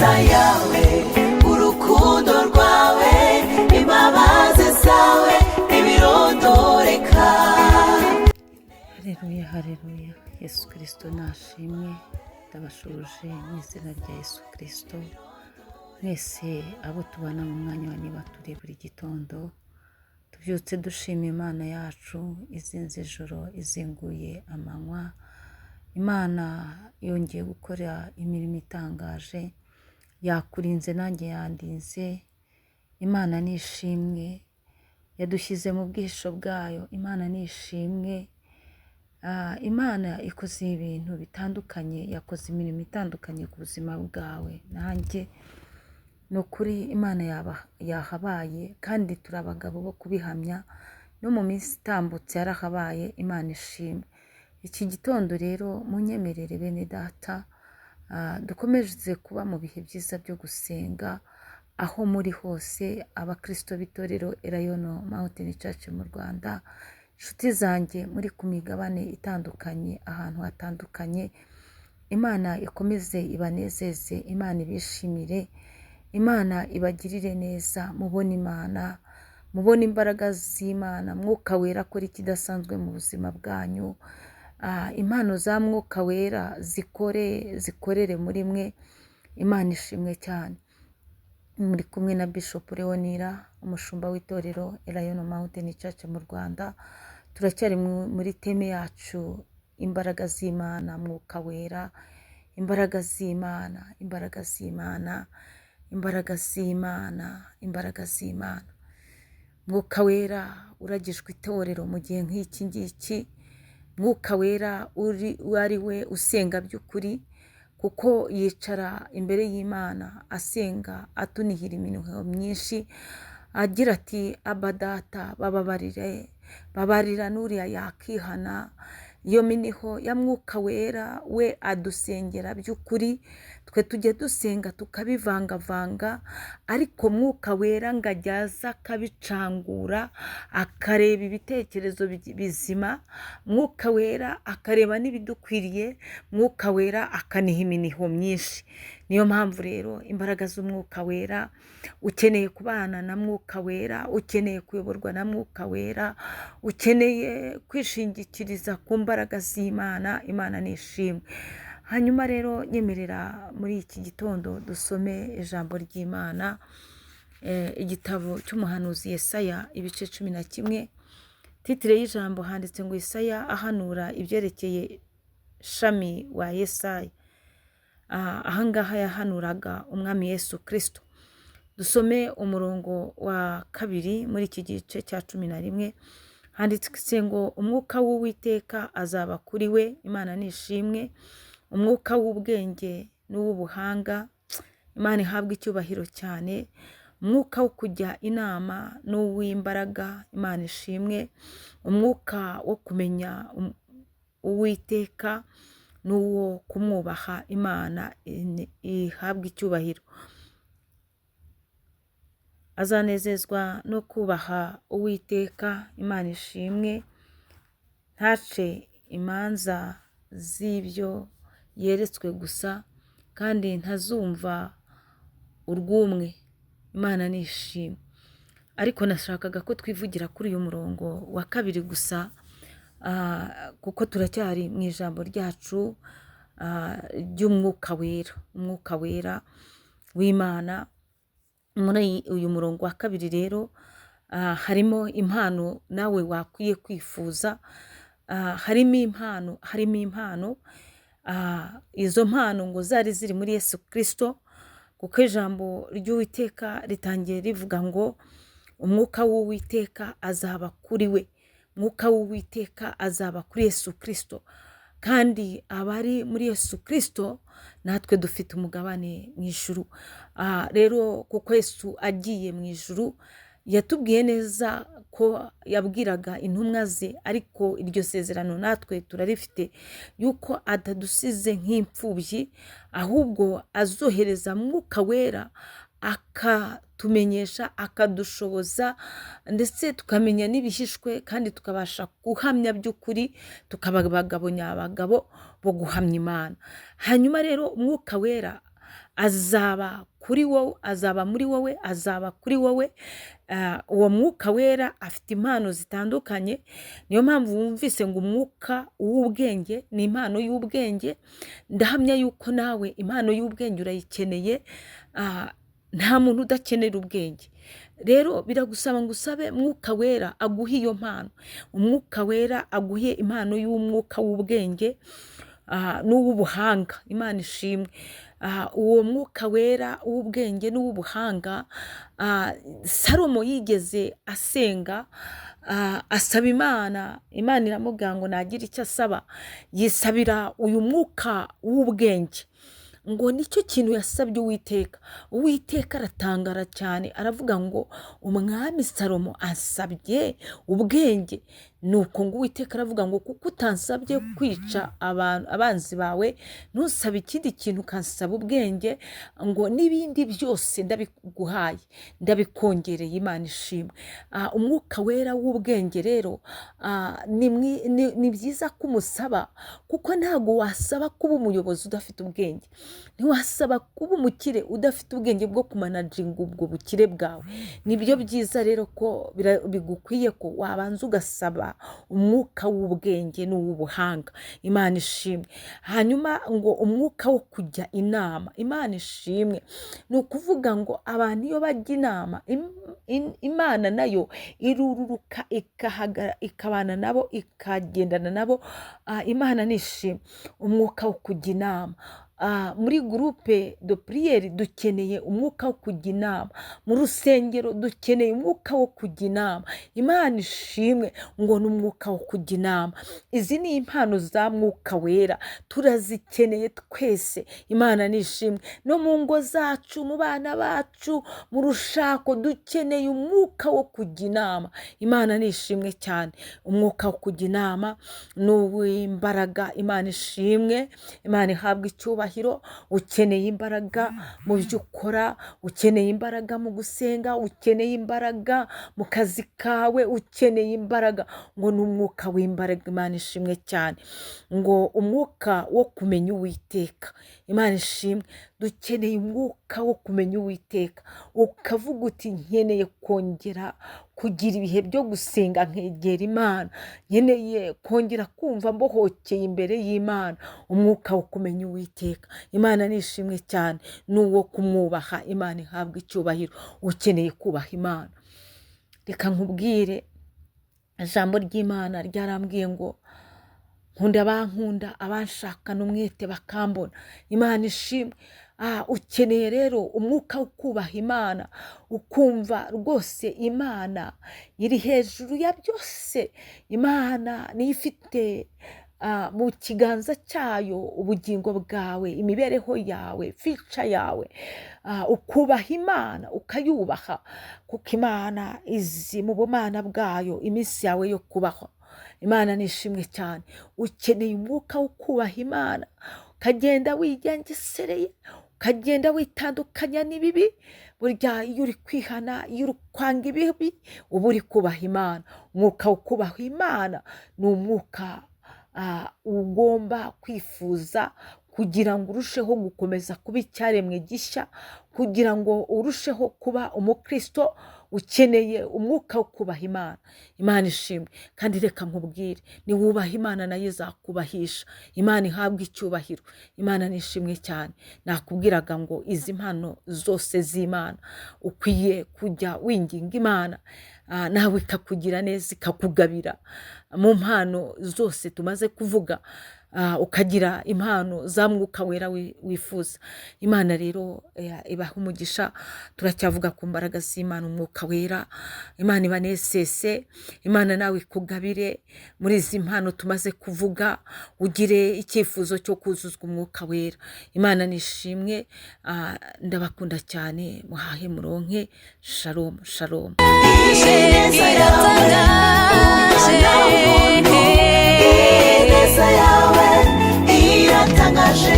Ineza yawe, urukundo rwawe, imbabazi zawe ntibirondoreka. Hareruya, hareruya! Yesu Kirisito nashimwe. Ndabasuhuje mu izina rya Yesu Kirisito mwese abo tubana mu mwanya wa niba turi buri gitondo. Tubyutse dushima Imana yacu izinze ijoro, izinguye amanywa. Imana yongeye gukora imirimo itangaje, yakurinze nanjye yandinze. Imana nishimwe, yadushyize mu bwihisho bwayo. Imana nishimwe. Imana ikoze ibintu bitandukanye, yakoze imirimo itandukanye ku buzima bwawe nanjye. Ni ukuri Imana yahabaye, kandi turi abagabo bo kubihamya. No mu minsi itambutse yarahabaye. Imana ishimwe. Iki gitondo rero munyemerere, bene data, dukomeze kuba mu bihe byiza byo gusenga aho muri hose, abakirisito b'itorero Elayono Mountain Church mu Rwanda, inshuti zanjye muri ku migabane itandukanye, ahantu hatandukanye. Imana ikomeze ibanezeze, Imana ibishimire, Imana ibagirire neza. Mubone Imana, mubone imbaraga z'Imana, Mwuka Wera akora ikidasanzwe mu buzima bwanyu. Impano za Mwuka Wera zikore, zikorere muri mwe. Imana ishimwe cyane. Muri kumwe na Bishop Leonira, umushumba w'itorero Elayono Mountain Church mu Rwanda. Turacyari muri theme yacu, imbaraga z'Imana, Mwuka Wera, imbaraga z'Imana, imbaraga z'Imana, imbaraga z'Imana, imbaraga z'Imana. Mwuka Wera uragijwe itorero mu gihe nk'iki ngiki. Mwuka Wera uri ari we usenga by'ukuri, kuko yicara imbere y'Imana asenga, atunihira imiruho myinshi, agira ati: "Aba Data, bababarire, babarira n'uriya yakihana." Iyo miniho ya Mwuka Wera, we adusengera by'ukuri. Twe tujya dusenga tukabivangavanga, ariko Mwuka Wera ngo ajya aza akabicangura, akareba ibitekerezo bizima. Mwuka Wera akareba n'ibidukwiriye. Mwuka Wera akaniha iminiho myinshi. Niyo mpamvu rero imbaraga z'Umwuka Wera, ukeneye kubana na Mwuka Wera, ukeneye kuyoborwa na Mwuka Wera, ukeneye kwishingikiriza ku mbaraga z'Imana. Imana nishimwe. Hanyuma rero nyemerera muri iki gitondo dusome ijambo ry'Imana, igitabo cy'umuhanuzi Yesaya, ibice 11. Titre y'ijambo handitse ngo: "Yesaya ahanura ibyerekeye shami wa Yesaya." Ahangaha yahanuraga umwami Yesu Kirisito. Dusome umurongo wa 2 muri iki gice cya 11. Handitse ngo: "Umwuka w'Uwiteka azaba kuri we." Imana nishimwe. "Umwuka w'ubwenge n'uw'ubuhanga." Imana ihabwa icyubahiro cyane. "Umwuka wo kujya inama n'uw'imbaraga." Imana ishimwe. "Umwuka wo kumenya Uwiteka n'uwo kumwubaha." Imana ihabwa icyubahiro. "Azanezezwa no kubaha Uwiteka." Imana ishimwe. "Ntace imanza z'ibyo yeretswe gusa, kandi ntazumva urw'umwe." Imana nishimwe. Ariko nashakaga ko twivugira kuri uyu murongo wa 2 gusa, kuko turacyari mu ijambo ryacu ry'Umwuka Wera, Umwuka Wera w'Imana. Muri uyu murongo wa 2 rero harimo impano nawe wakwiye kwifuza. Harimo impano, harimo impano. Izo mpano ngo zari ziri muri Yesu Kirisito, kuko ijambo ry'Uwiteka ritangiye rivuga ngo: "Umwuka w'Uwiteka azaba kuri we." Umwuka w'Uwiteka azaba kuri Yesu Kirisito, kandi abari muri Yesu Kirisito natwe dufite umugabane mu ijuru. Rero kuko Yesu agiye mu ijuru, yatubwiye neza ko yabwiraga intumwa ze, ariko iryo sezerano natwe turarifite, yuko atadusize nk'imfubyi, ahubwo azohereza Mwuka Wera akatumenyesha, akadushoboza, ndetse tukamenya n'ibihishwe, kandi tukabasha guhamya by'ukuri, tukaba abagabo nyabagabo bo guhamya Imana. Hanyuma rero Umwuka Wera Azaba kuri wowe, azaba muri wowe, azaba kuri wowe. Uwo Mwuka Wera afite impano zitandukanye. Niyo mpamvu wumvise ngo umwuka w'ubwenge ni impano y'ubwenge. Ndahamya yuko nawe impano y'ubwenge urayikeneye. Nta muntu udakenera ubwenge. Rero biragusaba ngo usabe Mwuka Wera aguhe iyo mpano, Umwuka Wera aguhe impano y'umwuka w'ubwenge n'uw'ubuhanga. Imana ishimwe. Uwo Mwuka Wera w'ubwenge n'uw'ubuhanga, Salomo yigeze asenga, asaba Imana. Imana iramubwira ngo nagire icyo asaba. Yisabira uyu mwuka w'ubwenge, ngo nicyo kintu yasabye Uwiteka. Uwiteka aratangara cyane, aravuga ngo umwami Salomo asabye ubwenge. Nuko ngo Uwiteka aravuga ngo kuko utansabye kwica abantu abanzi bawe, ntusabe ikindi kintu ukansaba ubwenge, ngo n'ibindi byose ndabiguhaye, ndabikongereye. Imana ishimwe. Umwuka Wera w'ubwenge rero, ni byiza ko umusaba, kuko ntabwo wasaba kuba umuyobozi udafite ubwenge, ntiwasaba kuba umukire udafite ubwenge bwo kumanaginga ubwo bukire bwawe. Nibyo byiza rero ko bigukwiye ko wabanza ugasaba umwuka w'ubwenge n'uw'ubuhanga. Imana ishimwe. Hanyuma ngo umwuka wo kujya inama. Imana ishimwe. Ni ukuvuga ngo abantu iyo bajya inama, Imana nayo irururuka ikabana nabo, ikagendana nabo. Imana ni ishimwe. Umwuka wo kujya inama. Muri groupe de prière dukeneye umwuka wo kujya inama, mu rusengero dukeneye umwuka wo kujya inama. Imana ishimwe. Ngo ni umwuka wo kujya inama. Izi ni impano za Mwuka Wera, turazikeneye twese. Imana ni ishimwe. No mu ngo zacu, mu bana bacu, mu rushako, dukeneye umwuka wo kujya inama. Imana ni ishimwe cyane. Umwuka wo kujya inama ni uw'imbaraga. Imana ishimwe, Imana ihabwa icyubahiro. Ukeneye imbaraga mu byo ukora, ukeneye imbaraga mu gusenga, ukeneye imbaraga mu kazi kawe, ukeneye imbaraga. Ngo ni umwuka w'imbaraga. Imana ishimwe cyane. Ngo umwuka wo kumenya Uwiteka. Imana ishimwe. Dukeneye umwuka wo kumenya Uwiteka, ukavuga uti nkeneye kongera kugira ibihe byo gusenga, nkegera Imana, nkeneye kongera kumva mbohokeye imbere y'Imana. Umwuka wo kumenya Uwiteka. Imana ni ishimwe cyane. N'uwo kumwubaha. Imana ihabwa icyubahiro. Ukeneye kubaha Imana. Reka nkubwire, ijambo ry'Imana ryarambwiye ngo nkunda abankunda, abanshakana umwete bakambona. Imana ishimwe. Ukeneye rero umwuka wo kubaha Imana, ukumva rwose Imana iri hejuru ya byose. Imana niyo ifite mu kiganza cyayo ubugingo bwawe, imibereho yawe, future yawe. Ukubaha Imana, ukayubaha, kuko Imana izi mu bumana bwayo iminsi yawe yo kubaho. Imana ni ishimwe cyane. Ukeneye umwuka wo kubaha Imana, ukagenda wigengesereye, ukagenda witandukanya n'ibibi. Burya iyo uri kwihana, iyo uri kwanga ibibi, uba uri kubaha Imana. Umwuka wo kubaha Imana ni umwuka ugomba kwifuza kugira ngo urusheho gukomeza kuba icyaremwe gishya, kugira ngo urusheho kuba umukristo. Ukeneye umwuka wo kubaha Imana. Imana ishimwe. Kandi reka nkubwire, niwubaha Imana nayo izakubahisha. Imana ihabwa icyubahiro. Imana ni ishimwe cyane. Nakubwiraga ngo izi mpano zose z'Imana ukwiye kujya winginga Imana, nawe ikakugira neza, ikakugabira mu mpano zose tumaze kuvuga, ukagira impano za Mwuka Wera wifuza. Imana rero ibaha umugisha. Turacyavuga ku mbaraga z'Imana, Umwuka Wera. Imana ibanesese. Imana nawe ikugabire muri izi mpano tumaze kuvuga, ugire icyifuzo cyo kuzuzwa Umwuka Wera. Imana nishimwe. Ndabakunda cyane. Muhahe muronke. Shalom, shalom. Ineza yawe, umwana w'umuntu, ineza yawe iratangaje.